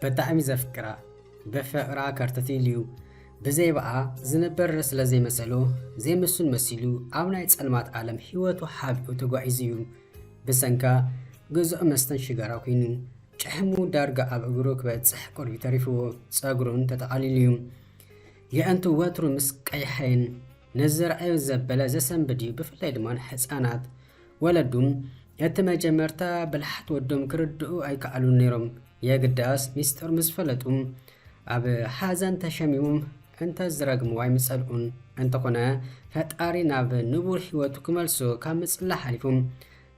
ብጣዕሚ ዘፍቅራ፣ ብፍቕራ ከርተት ኢሉ እዩ። ብዘይ ብኣ ዝነበር ስለ ዘይመሰሎ፣ ዘይምሱን መሲሉ ኣብ ናይ ጸልማት ዓለም ህይወቱ ሓቢኡ ተጓዒዙ እዩ። ብሰንካ ግዙእ መስተን ሽጋራ ኮይኑ፣ ጭሕሙ ዳርጋ ኣብ እግሩ ክበጽሕ ቅርቡ ተሪፍዎ፣ ጸጉሩን ተጠቓሊሉ እዩ። የእንቱ ወትሩ ምስ ቀይሐይን ንዝረኣዩ ዘበለ ዘሰንብድ እዩ። ብፍላይ ድማ ንሕፃናት ወለዱም እቲ መጀመርታ ብልሓት ወዶም ክርድኡ ኣይከኣሉን ነይሮም። የግዳስ ሚስጥር ምስ ፈለጡ ኣብ ሓዘን ተሸሚሞም እንተ ዝረግምዎ ኣይምጸልኡን። እንተኾነ ፈጣሪ ናብ ንቡር ህይወቱ ክመልሶ ካብ ምጽላ ሓሊፉ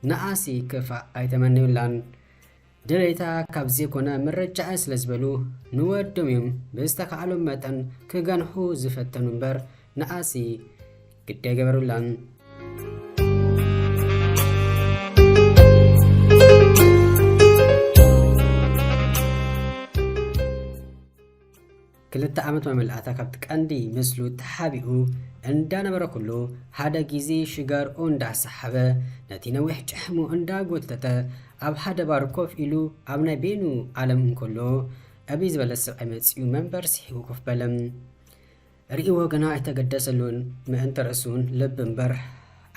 ንኣሲ ክፋእ ኣይተመነዩላን። ድሌታ ካብ ዘይኮነ ምርጫ ስለ ዝበሉ ንወዶም እዮም ብዝተኻእሎም መጠን ክገንሑ ዝፈተኑ እምበር ንኣሲ ግዲ ኣይገበሩላን። ክልተ ዓመት መመልኣታ ካብቲ ቀንዲ ምስሉ ተሓቢኡ እንዳነበረ ኩሉ ሓደ ግዜ ሽጋርኡ እንዳሰሓበ ነቲ ነዊሕ ጭሕሙ እንዳጎተተ ኣብ ሓደ ባር ኮፍ ኢሉ ኣብ ናይ ቤኑ ዓለም እንከሎ፣ ዕብይ ዝበለ ሰብኣይ መጺኡ መንበር ስሒቡ ኮፍ በለ። ርእይዎ ግና ኣይተገደሰሉን። ምእንቲ ርእሱን ልቢ እምበር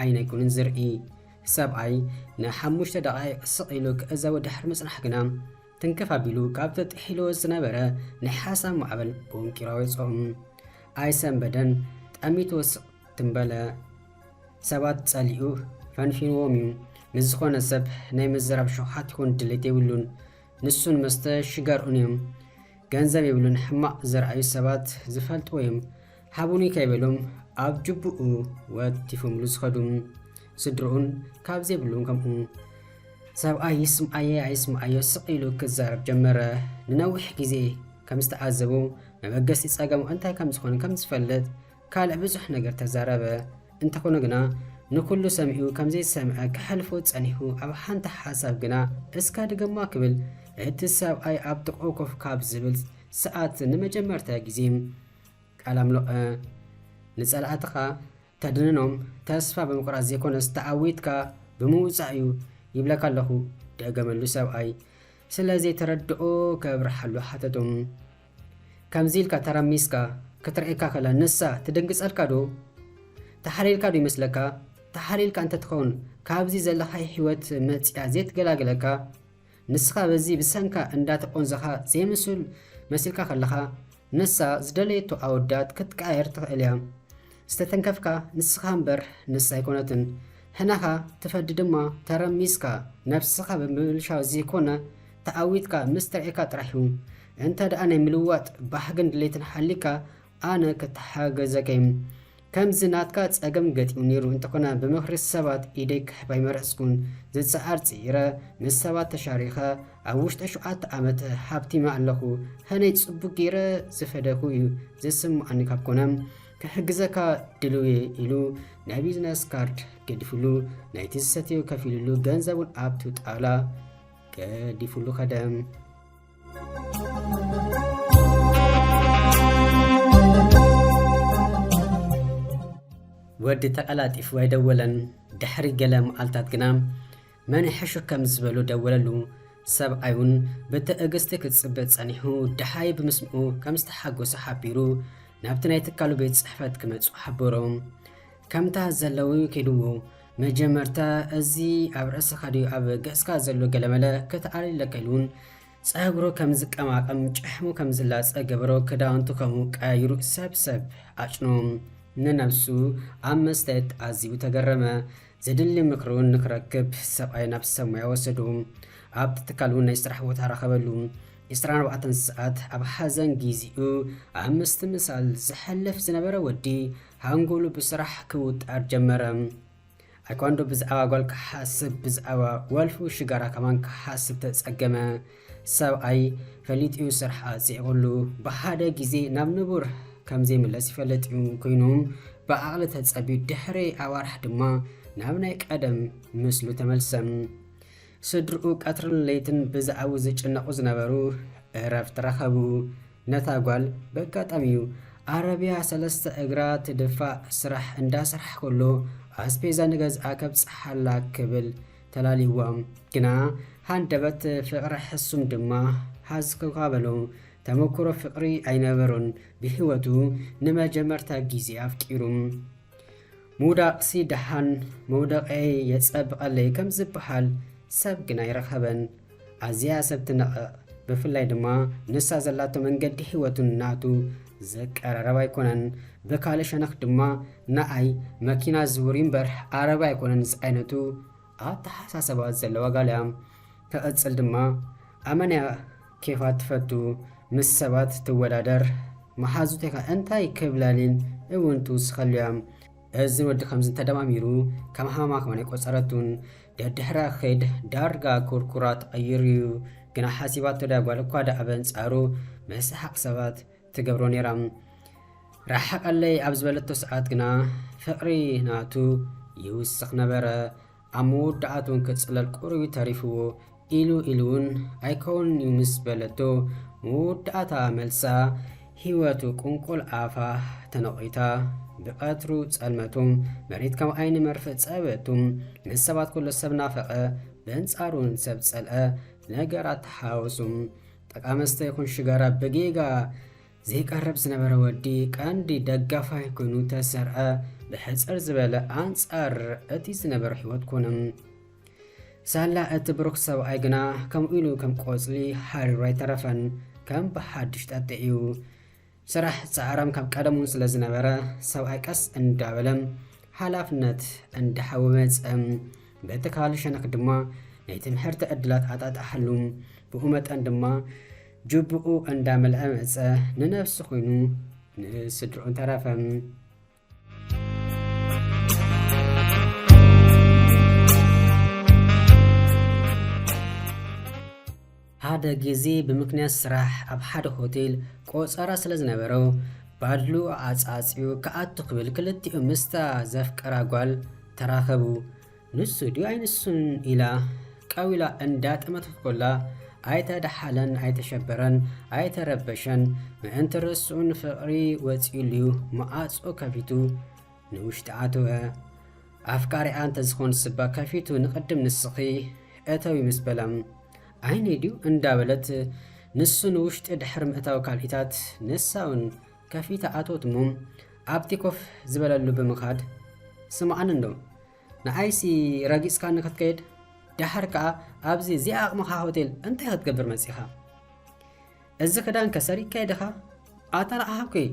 ዓይኒ ኣይኮነን ዝርኢ። ሰብኣይ ንሓሙሽተ ደቓይቕ ስቕ ኢሉ ክዕዘቦ ድሕሪ ምጽናሕ ግና፣ ትንክፍ ኣቢሉ ካብቲ ጥሒልዎ ዝነበረ ናይ ሓሳብ ማዕበል ቦንቂሩ ኣውጽኦም። ኣይሰንበደን፣ ጠሚትዎ ስቕ ትም በለ። ሰባት ጸሊኡ ፈንፊንዎም እዩ። ምስ ዝኾነ ሰብ ናይ ምዝራብ ሸውሃት ይኹን ድሌት የብሉን። ንሱን መስተ ሽጋርኡን እዮም። ገንዘብ የብሉን። ሕማቕ ዝረኣዩ ሰባት ዝፈልጥዎ እዮም። ሃቡኒ ከይበሎም ኣብ ጅቡኡ ወቲፎምሉ ዝኸዱ። ስድርኡን ካብ ዘይብሎም ከምኡ። ሰብኣይ ይስምዓየ ኣይስምዓዮ ስቕ ኢሉ ክዛረብ ጀመረ። ንነዊሕ ግዜ ከም ዝተዓዘቡ፣ መበገሲ ጸገሙ እንታይ ከም ዝኾነ ከም ዝፈልጥ፣ ካልእ ብዙሕ ነገር ተዛረበ። እንተኾነ ግና ንኩሉ ሰሚዑ ከም ዘይሰምዐ ክሕልፎ ጸኒሑ፣ ኣብ ሓንቲ ሓሳብ ግና እስካ ድገማ ክብል እቲ ሰብኣይ ኣብ ጥቕኡ ኮፍ ካብ ዝብል ሰዓት ንመጀመርታ ግዜ ቃል ኣምለቐ። ንጸላእትኻ ተድንኖም ተስፋ ብምቑራጽ ዘይኮነስ ተዓዊትካ ብምውጻእ እዩ ይብለካ ኣለኹ፣ ደገመሉ ሰብኣይ። ስለ ዘይተረድኦ ከብርሓሉ ሓተቶም። ከምዚ ኢልካ ተረሚስካ ክትርእየካ ከላ ንሳ ትድንግጸልካ ዶ? ተሓሊልካ ዶ ይመስለካ? ተሓሊልካ እንተትኸውን ካብዚ ዘለኻዮ ህይወት መጺኣ ዘይትገላግለካ? ንስኻ በዚ ብሰንካ እንዳተቆንዘኻ ዘይምሱል መሲልካ ከለኻ፣ ንሳ ዝደለየቶ ኣወዳት ክትቀያየር ትኽእል እያ። ዝተተንከፍካ ንስኻ እምበር ንሳ ኣይኮነትን። ሕነኻ ትፈዲ ድማ ተረሚስካ፣ ነብስኻ ብምብልሻው ዘይኮነ ተኣዊትካ ምስ ተርእየካ ጥራሕ እዩ። እንተ ደኣ ናይ ምልዋጥ ባህግን ድሌትን ሓሊካ፣ ኣነ ክተሓገዘከ እየ። ከምዚ ናትካ ጸገም ገጢሙ ነይሩ እንተኾነ፣ ብምኽሪ ሰባት ኢደይ ክሕብ ኣይመረጽኩን። ዝጸዓር ጽዒረ፣ ምስ ሰባት ተሻሪኸ፣ ኣብ ውሽጢ ሸውዓተ ዓመት ሃብቲመ ኣለኹ። ሀነይ ጽቡቅ ገይረ ዝፈደኹ እዩ ዝስምዓኒ። ካብ ኮነ ክሕግዘካ ድልው እየ ኢሉ ናይ ቢዝነስ ካርድ ገዲፉሉ፣ ናይቲ ዝሰትዮ ከፊሉሉ፣ ገንዘቡን ኣብቲ ጣውላ ገዲፉሉ ከደ። ወዲ ተቐላጢፉ ኣይደወለን። ድሕሪ ገለ መዓልታት ግና መን ሕሹ ከም ዝበሉ ደወለሉ። ሰብኣይ እውን ብትዕግስቲ ክጽበ ጸኒሑ፣ ደሃይ ብምስምዑ ከም ዝተሓጎሰ ሓቢሩ፣ ናብቲ ናይ ትካሉ ቤት ጽሕፈት ክመጹ ሓበሮም። ከምታ ዘለዉ ከይድዎ። መጀመርታ እዚ ኣብ ርእስኻ ድዩ ኣብ ገጽካ ዘሎ ገለመለ ክትኣልለካ ኢሉ እውን ጸጉሩ ከም ዝቀማቐም፣ ጭሕሙ ከም ዝላጸ ገበሮ፣ ክዳውንቱ ከምኡ ቀያይሩ ሰብ ሰብ ኣጭኖ። ንነብሱ ኣብ መስታየት ኣዝዩ ተገረመ። ዘድሊ ምኽሪ እውን ንክረክብ ሰብኣይ ናብ ሰብ ሞያ ወሰዱ። ኣብቲ ትካል እውን ናይ ስራሕ ቦታ ረኸበሉ። ዕስራን ኣርባዕተን ሰዓት ኣብ ሓዘን ጊዜኡ ኣብ ምስትምሳል ዝሕልፍ ዝነበረ ወዲ ሃንጎሉ ብስራሕ ክውጠር ጀመረ። ኣይኳንዶ ብዛዕባ ጓል ክሓስብ፣ ብዛዕባ ወልፉ ሽጋራ ከማን ክሓስብ ተጸገመ። ሰብኣይ ፈሊጡ እዩ ስራሕ ኣጽዒቑሉ። ብሓደ ግዜ ናብ ንቡር ከም ዘይምለስ ይፈልጥ እዩ። ኮይኑ ብዓቕሊ ተጸብዩ ድሕሪ ኣዋርሕ ድማ ናብ ናይ ቀደም ምስሉ ተመልሰ። ስድርኡ ቀትርን ለይትን ብዛዕባኡ ዝጭነቑ ዝነበሩ እረፍቲ ረኸቡ። ነታ ጓል በጋጣሚ እዩ ዓረብያ ሰለስተ እግራ ትድፋእ ስራሕ እንዳሰርሐ ከሎ ኣስቤዛ ንገዝኣ ከብጽሓላ ክብል ተላልይዋ። ግና ሃንደበት ፍቕሪ ሕሱም ድማ ሓዝኩኻ በሎ። ተመክሮ ፍቕሪ ኣይነበሮን። ብህይወቱ ንመጀመርታ ግዜ ኣፍቂሩ። ምውዳቕሲ ደሓን መውደቐይ የጸብቐለይ ከም ዝበሃል ሰብ ግን ኣይረኸበን። ኣዝያ ሰብ ትነቕቕ። ብፍላይ ድማ ንሳ ዘላቶ መንገዲ ህይወቱን ናቱ ዘቀራረብ ኣይኮነን። ብካልእ ሸነኽ ድማ ንኣይ መኪና ዝውር እምበር ዓረባ ኣይኮነን ዝዓይነቱ ኣተሓሳሰባ ዘለዋ ጋል እያ። ክቕጽል ድማ ኣመንያ ኬፋ ትፈቱ፣ ምስ ሰባት ትወዳደር፣ መሓዙተይ ከ እንታይ ክብላሊን እውን ትውስኸሉ እያ። እዝን ወዲ ከምዚ እንተደማሚሩ ከም ሃማ ከማን ኣይቆጸረቱን። ደድሕራ ክኸይድ ዳርጋ ኩርኩራ ተቐይሩ እዩ። ግና ሓሲባቶ ድያ ጓል እኳ ደኣ በንጻሩ መስሓቕ ሰባት ትገብሮ ነይራ። ርሓቐለይ ኣብ ዝበለቶ ሰዓት ግና ፍቕሪ ናቱ ይውስኽ ነበረ። ኣብ መወዳእታ እውን ክጽለል ቁሩብ ተሪፍዎ ኢሉ ኢሉ እውን ኣይከውንን እዩ ምስ በለቶ መወዳእታ መልሳ ህይወቱ ቁንቁል ኣፋ ተነቒታ። ብቐትሩ ጸልመቱ መሬት ከም ዓይኒ መርፍእ ጸበቱ። ምስ ሰባት ኩሉ ሰብ ናፈቐ፣ በንጻሩ ንሰብ ጸልአ። ነገራት ተሓወሱ። ጠቃመስተ ይኹን ሽጋራ ብጌጋ ዘይቀርብ ዝነበረ ወዲ ቀንዲ ደጋፋይ ኮይኑ ተሰርዐ። ብሕጽር ዝበለ ኣንጻር እቲ ዝነበረ ህይወት ኮነ። ሳላ እቲ ብሩኽ ሰብኣይ ግና ከምኡ ኢሉ ከም ቆጽሊ ሓሪሩ ኣይተረፈን። ከም ብሓድሽ ጠጥዒ እዩ። ስራሕ ጻዕራም ካብ ቀደሙ ስለ ዝነበረ ሰብኣይ ቀስ እንዳበለ ሓላፍነት እንዳሓወመጸ። በቲ ካልእ ሸነኽ ድማ ናይ ትምህርቲ ዕድላት ኣጣጣሓሉ። ብኡ መጠን ድማ ጅቡኡ እንዳመልአ መጸ። ንነብሱ ኮይኑ ንስድርኡን ተረፈ። ሓደ ግዜ ብምኽንያት ስራሕ ኣብ ሓደ ሆቴል ቆጸራ ስለ ዝነበሮ ባድሉ ኣጻጽዩ ክኣቱ ክብል ክልቲኡ ምስታ ዘፍቀራ ጓል ተራኸቡ። ንሱ ድዩ ኣይንሱን ኢላ ቀዊላ እንዳጠመተት ኮላ ኣይተደሓለን፣ ኣይተሸበረን፣ ኣይተረበሸን። ምእንቲ ርእሱን ፍቕሪ ወጺኡልዩ መዓጾ ከፊቱ ንውሽጢ ኣተወ። ኣፍቃሪኣ እንተዝኾን ስባ ከፊቱ ንቕድም ንስኺ እተዊ ምስ በላ፣ ዓይነይ ድዩ እንዳበለት ንሱ ንውሽጢ ድሕሪ ምእታው ካልኢታት ንሳ እውን ከፊታ ኣተወት እሞ ኣብቲ ኮፍ ዝበለሉ ብምኻድ፣ ስምዓኒ እንዶ ንኣይሲ ረጊጽካኒ ክትከይድ፣ ደሓር ከኣ ኣብዚ ዘይዓቕምኻ ሆቴል እንታይ ክትገብር መጺኻ? እዚ ክዳን ከሰሪካ ዲኻ? ኣታ ንዓ ሃብከይ።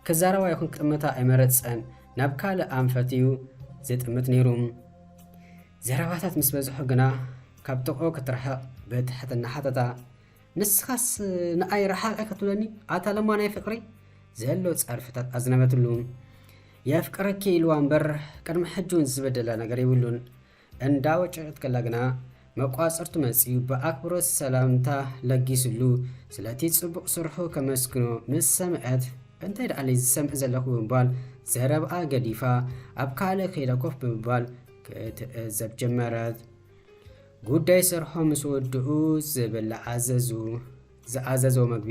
ክዛረባ ይኹን ክጥምታ ኣይመረጸን፣ ናብ ካልእ ኣንፈት እዩ ዝጥምት ነይሩ። ዘረባታት ምስ በዝሑ ግና ካብ ጥቕኡ ክትርሕቕ ብትሕትና ሓተታ። ንስኻስ ንኣይ ረሓቕ ኢኻ ትብለኒ ኣታ ለማናይ ፍቕሪ? ዘሎ ጸርፍታት ኣዝነበትሉ። የፍቅረኪ ኢልዋ እምበር ቅድሚ ሕጂ እውን ዝበደላ ነገር የብሉን። እንዳወጨጨት ከላ ግና መቋጸርቱ መጺኡ ብኣክብሮት ሰላምታ ለጊስሉ። ስለቲ ጽቡቕ ስርሑ ከመስግኖ ምስ ሰምዐት፣ እንታይ ደኣለይ ዝሰምዕ ዘለኹ ብምባል ዘረብኣ ገዲፋ ኣብ ካልእ ከይዳ ኮፍ ብምባል ክትዕዘብ ጀመረት። ጉዳይ ስርሖ ምስ ወድኡ ዝብላዕ ኣዘዙ። ዝኣዘዞ መግቢ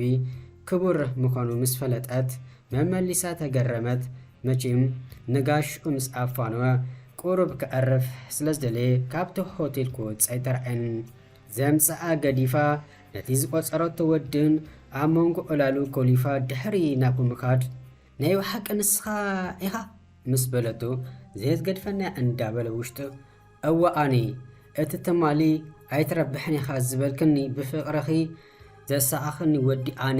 ክቡር ምዃኑ ምስ ፈለጠት መመሊሳ ተገረመት። መቸም ንጋሽኡ ምስ ኣፋነወ ቁሩብ ከዕርፍ ስለ ዝደለየ ካብቲ ሆቴል ክወጽእ ኣይተራእየን። ዘምጽኣ ገዲፋ ነቲ ዝቆጸረቶ ወድን ኣብ መንጎ ዕላሉ ኮሊፋ ድሕሪ ናብኡ ምኻድ፣ ናይ ብሓቂ ንስኻ ኢኻ? ምስ በለቶ፣ ዘይትገድፈና እንዳበለ ውሽጡ፣ እወ ኣነ፣ እቲ ትማሊ ኣይትረብሕን ኢኻ ዝበልክኒ ብፍቕርኺ ዘሳቐኽኒ ወዲ ኣነ።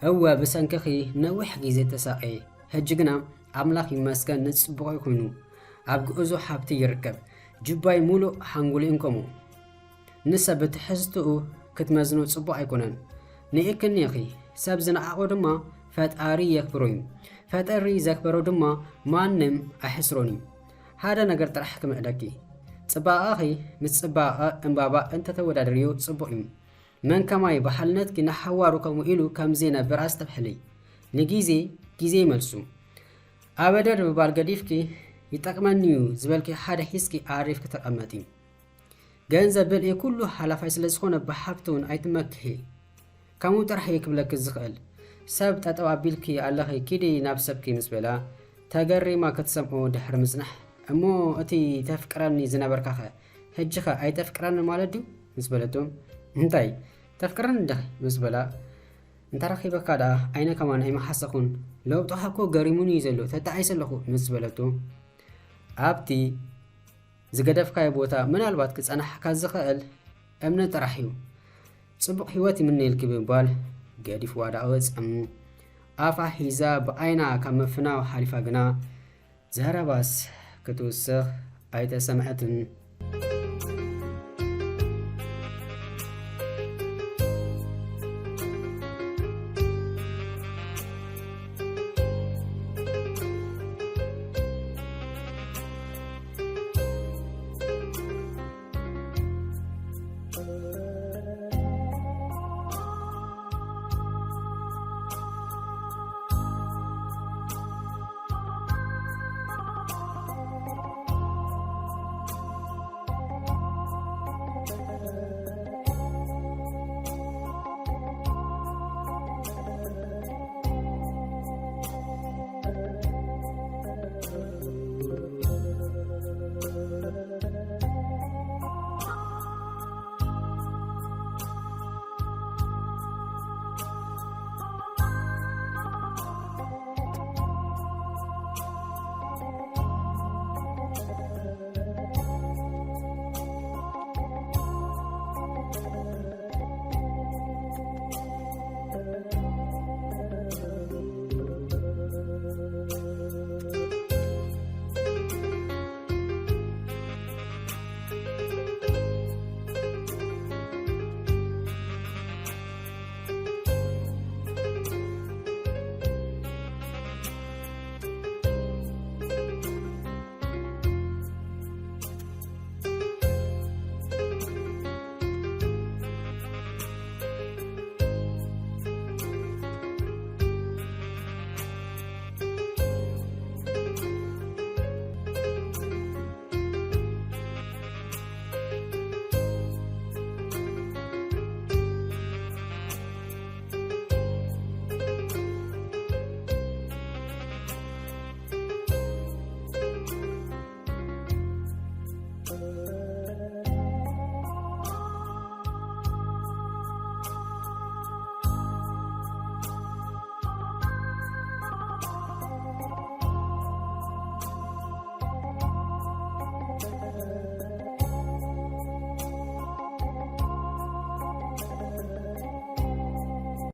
እወ ብሰንክኺ ነዊሕ ግዜ ተሳቐየ። ሕጂ ግና ኣምላኽ ይመስገን ንጽቡቐይ ኮይኑ ኣብ ግእዙ ሃብቲ ይርከብ። ጅባይ ሙሉእ ሓንጉሊ እንከሞ። ንሰብ ብትሕዝትኡ ክትመዝኖ ጽቡቕ ኣይኮነን። ንእክኒ ኢኺ። ሰብ ዝነዓቖ ድማ ፈጣሪ የኽብሮ እዩ። ፈጣሪ ዘኽበሮ ድማ ማንም ኣይሕስሮን እዩ። ሓደ ነገር ጥራሕ ክምዕደኪ። ጽባቐኺ ምስ ጽባቐ ዕምባባ እንተተወዳድርዮ ጽቡቕ እዩ። መን ከማይ ብሓልነትኪ ንሓዋሩ ከምኡ ኢሉ ከም ዘይነብር ኣስተብሕሊ። ንግዜ ግዜ ይመልሱ። ኣበደር ምባል ገዲፍኪ ይጠቕመኒ እዩ ዝበልኪ ሓደ ሒዝኪ ዓሪፍኪ ተቐመጢ። ገንዘብ ብልዒ ኩሉ ሓላፋይ ስለ ዝኾነ ብሃብቲ እውን ኣይትመክሒ። ከምኡ ጥራሕ እየ ክብለኪ ዝኽእል። ሰብ ጠጠው ኣቢልኪ ኣለኺ ኪዲ ናብ ሰብኪ ምስ በላ ተገሪማ ክትሰምዖ ድሕሪ ምጽናሕ፣ እሞ እቲ ተፍቅረኒ ዝነበርካኸ ሕጂኸ ኣይተፍቅረኒ ማለት ድዩ? ምስ በለቶ፣ እንታይ "ተፍቅረኒ ዲኺ?" ምስ በላ፣ "እንተረኺበካ ደኣ ኣይነ ከማን ኣይመሓሰኹን፣ ለውጥኻ እኮ ገሪሙኒ እዩ ዘሎ፣ ተጣዒሰ ኣለኹ" ምስ በለቶ፣ ኣብቲ ዝገደፍካዮ ቦታ ምናልባት ክጸናሕካ ዝኽእል እምኒ ጥራሕ እዩ። "ጽቡቕ ህይወት ይምነየልኪ" ብምባል ገዲፍዋ ደኣ ወጸ። ኣፋ ሒዛ ብኣይና ካብ ምፍናው ሓሊፋ ግና ዘረባስ ክትውስኽ ኣይተሰምዐትን።